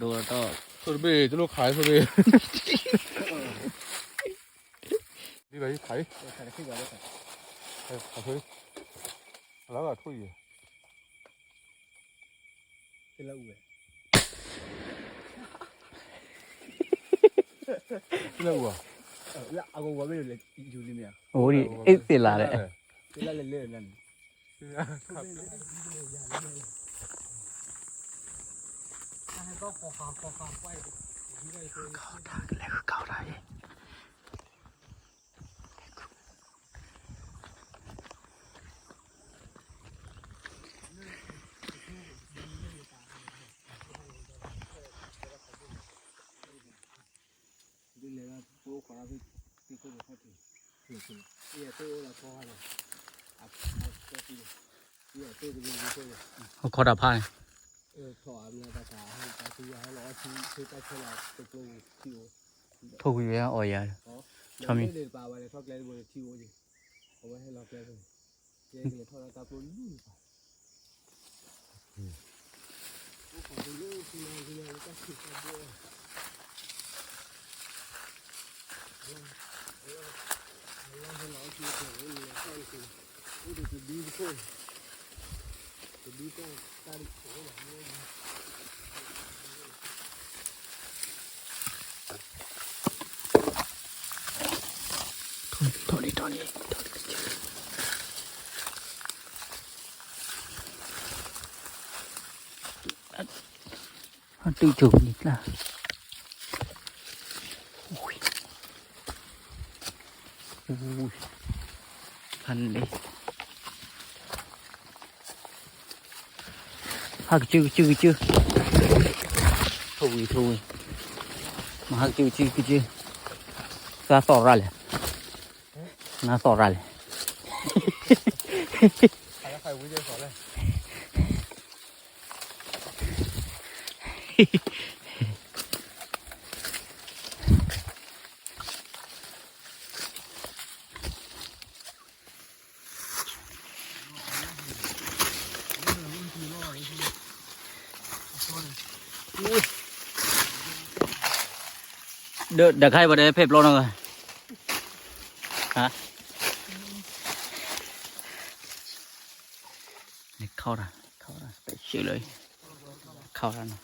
ဒိၣ်ထီၣ်, ဆိတဘ့ၣ် တလိၣ်ခးဆိတဘ့ၣ်, ဒ်ဘၣ်ယခး, ခးဆိ, အလၢအထိၣ်အံၤ, လၢအူဝဲ, လၢအူဧါ, လၢအဂီၤဂီၤမ့ၢ်လဲၤယူၤလံမ့ၢ်ဧါ, အိၣ်ဒ်အ့ၣ်သ့ၣ်လါလဲၣ်, လၢလဲၤလဲၤန့ၣ် ကလဲၤဃုကီၢ်တၢ်အံၤ, ဟီၣ်ခိၣ်တၢ်ဖးန့ၣ်, ထိၣ်ကွံာ်ဝဲအီၤယၤ, ဆီမံၤ, ထီၣ်လံ ထီၣ်လံ ထီၣ်လံ, ဟးတုၤကၠိၤန့ၣ်ကျါ, ဖးန့ၣ်, ဟးကစုကစုကစု, ထိၣ်ဝံၤထိၣ်ဝံၤ, မၤဟးကစုကစုကစု, သးသီၣ်ရၣ်လဲၣ်, နသီၣ်ရၣ်လဲၣ်. ဒီး ဒီးခါအံၤပှၤတဲဖဲပျီနီၤ, ဟါ, နခီၣ်တၢ် နခီၣ်တၢ် special လၢ ခီၣ်တၢ်နီၤ.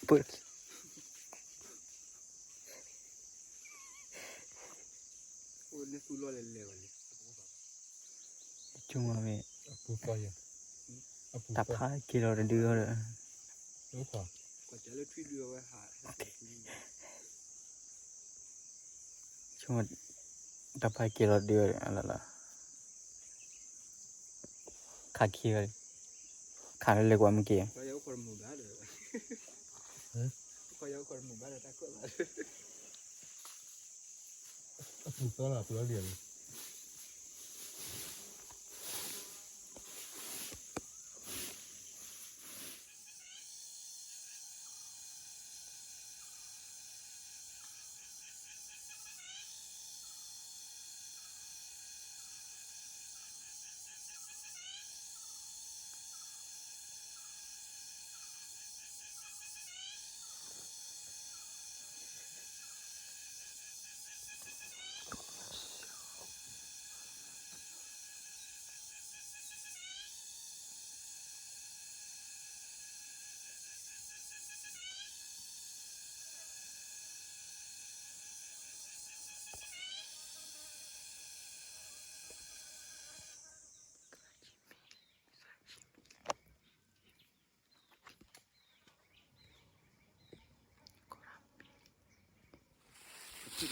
ပၢၢ် ဆိကမိၣ်မ့ၢ် တၢ်ဖးက့ၤလီၤတဒုအီၤဒီး ဆိကမိၣ် တၢ်ဖးက့ၤလီၤတဒုအီၤဒီး လၢလၢ ခးခံဂၤလံ, ခးလၢလဲၤကွၢ်မ့ၢ်က့ၤ, အပူၤသီလီၤပျီလံလံ. ဒီး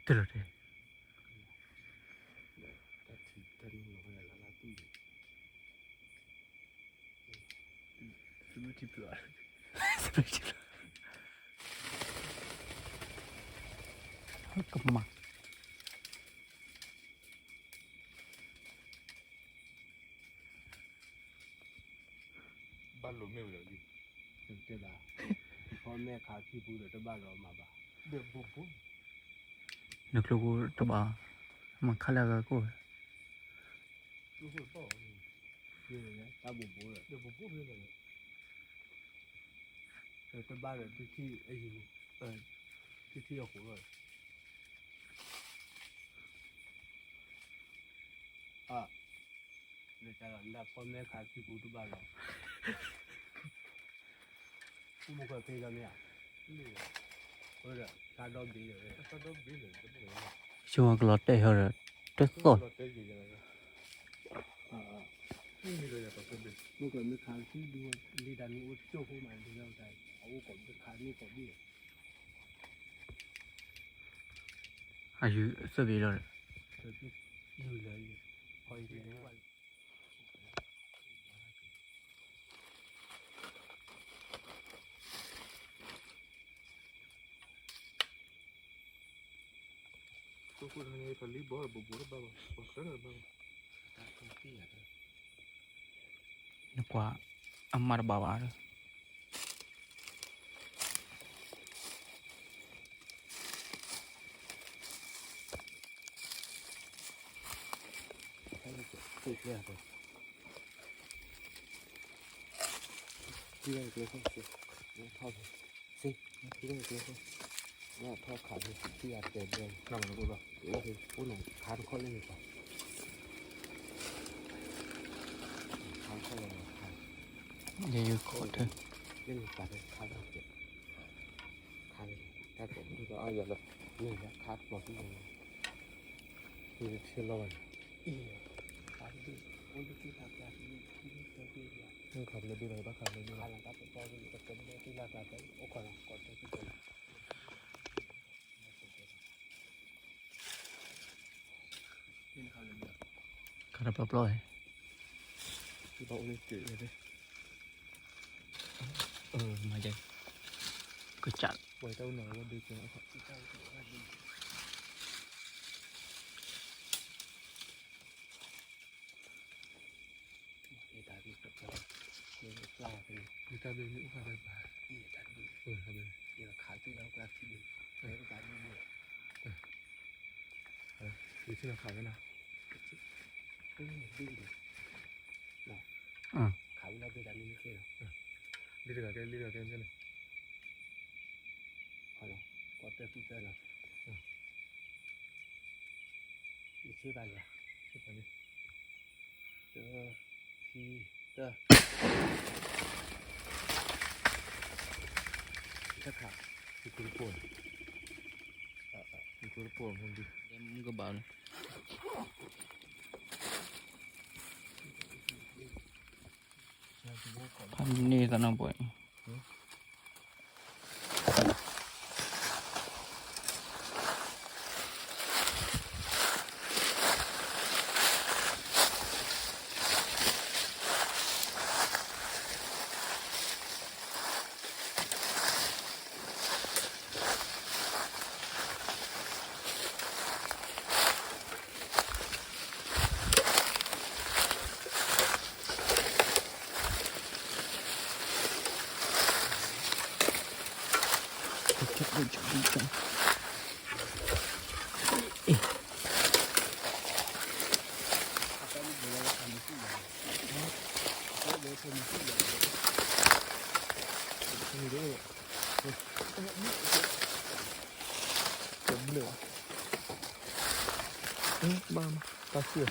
တလီၤတဲာ် ကမၤ ဘၣ်လိာ်မ့ၢ်ဝဲလီၤလံ တဲဘၣ် ဖီမဲခးခံပူဒီးတဘၣ်လီၤမၤဘၣ် နကျိၤကိတဘၣ် မၤခါလၢအဂၤကိၣ် တၢ်ဘိးဘိးလီၤ တဘၣ်ဒီးတထံၣ်အယံၤ တထံၣ်အဃိလီၤ အ လၢတၢ်လီၤ နဖီမဲခးခံပူတဘၣ်လီၤ မ့ၢ်ကဖဲလီၤမ့ၢ်ဧါ အဒီး ကါဒီဘ့ၣ်လီၤ ဆိကလီၤတဲာ်ဟီဒီး တသီၣ် မ့ၢ်ကမ့ၢ်ခးခံဒူ လံတၢ်မ့ၢ်အိၣ်ကၠိဖိမး ဒ်လီၤတၢ် အအိၣ်ကိးဘ့ၣ်ခးမ့ၢ်ကိးဘ့ၣ် အယူၤသၢဘ့ၣ်လီၤ ယူၤလီၤ ဟီ နကွၢ် အမါတဘၣ်ဘၣ်ဒီး ထီၣ်ခးလၢထံအတဲဘဲ အိၣ်န့ၣ်ခါတခီလၢန့ၣ်ပှၤ ခါတခီလၢန့ၣ်ခါ ယယခိးထဲ လၢန့ၣ်ပှၤခါတခီ ခါတခီ တၢ်ကိးဒ်သိးအါယၤလၢ န့ၣ်ခါတခီ ထံလီၤဘၣ်န့ၣ် ခါလၢဘ့ၣ်လီၤ ဘၣ်ခါလၢဘ့ၣ်လီၤ ခါတပျီပျီ ဘၣ်အိၣ်လၢက့ၤဝဲဒၣ် မၤယဲ ကစၢ် ဝဲတၢ်အိၣ်နီၤဝဲဒၣ်က့ၤ တၢ်ဘ့ၣ်မ့ၢ်အိၣ်ဃာ်ဘၣ်ဘၣ် တၢ်ဘ့ၣ် ယထံၣ်လီၤခးဝဲနီၤ ခးဝဲလီၤဘ့ၣ်တၢ်မ့ၢ်မ့ၢ်ဃ့လီၤ ဘ့ၣ်တဂၤကဲ ဘ့ၣ်တဂၤကဲန့ၣ် ယဆ့ဘၣ်လံ ဆ့ဘၣ်လံ တ ခံ တ တခါ ယကူတပိၢ် ယကူတပိၢ်မူဒု မူကဘၣ်လီၤ တ ဖးန့ၢ်သးနီၢ်ပှဲၤ. လၢမ့ၢ် ပဲထီၣ်မုၢ်ကၢၢ်, ဟါ, ပဲထီၣ်မုၢ်ကၢၢ်မ့ၢ်မ့ၢ်, မ့ၢ်နီၢ်မံၤဧါ, လီ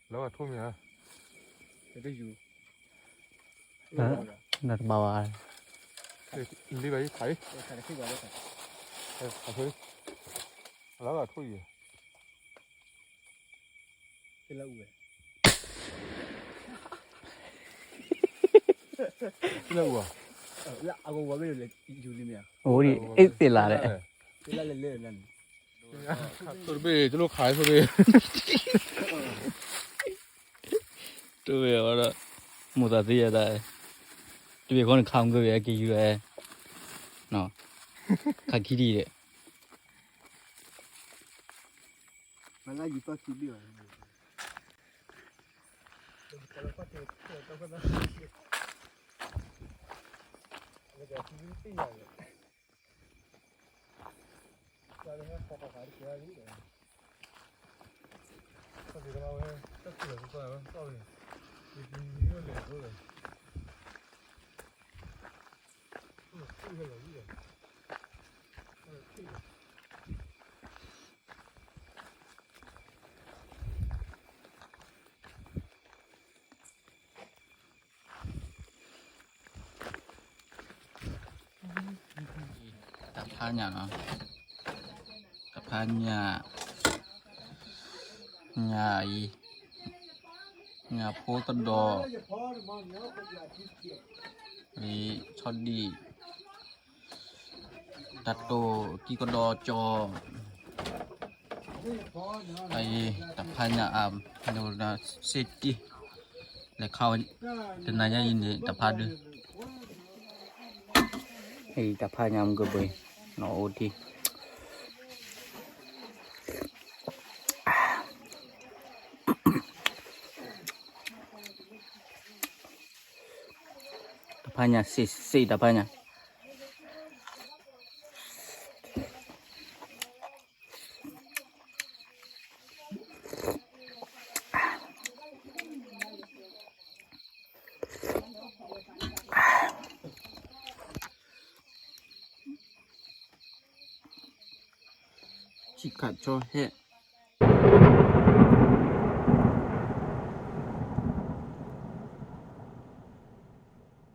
ၤဂာ်ထိၣ်မ့ၢ်ဧါ, နတဘၣ်ဘၣ်, လံဘၣ်ယခးလံ, လီၤဂာ်ထိၣ်အံၤ လၢအူဝဲ, လၢအူဧါ, လၢအဂီၤဝဲလဲၤယူၤလံမ့ၢ်ဧါ, အိၣ်ဒံး အ့ၣ်သ့ၣ်လၢ်ဒီး, သ့ၣ်လၢ်လဲၤလဲၤလၢန့ၣ်, ဆိတဘ့ၣ် တလိၣ်ခးဆိတဘ့ၣ်, တဘ့ၣ်ဝဲဒီး, မိၢ်သးသ့ယဲဒၣ်, တဘ့ၣ်ဃီန့ၣ်ခးမုၢ်ကၢၢ်ဘ့ၣ်က့ၤယူၤဝဲ, ခးခံဒံးဒီး မလါယူၤသီၣ်ခံဘ့ၣ်ဘၣ်, တၢ်ဖးညၣ်နီၤ, တၢ်ဖးညၣ်, ညၣ်အံၤ, ညၣ်ဖိသဒီး, အံၤ, ဆီဒံၣ်, တၢ်တိၢ်ကံၢ်ကဒီးကၠီ, အံၤ တၢ်ဖးညၣ်အါ, စ့တံၢ်, လဲၤခးဝဲ, တနၤညါအံၤန့ၣ် တၢ်ဖးဒု, အံၤ တၢ်ဖးညၣ်မုၢ်ကဘှံး, နီၢ်အိၣ်တံၢ် တၢ်ဖးညၣ် စ့ စ့ တၢ်ဖးညၣ် ဆံးခးကၠီဟဲ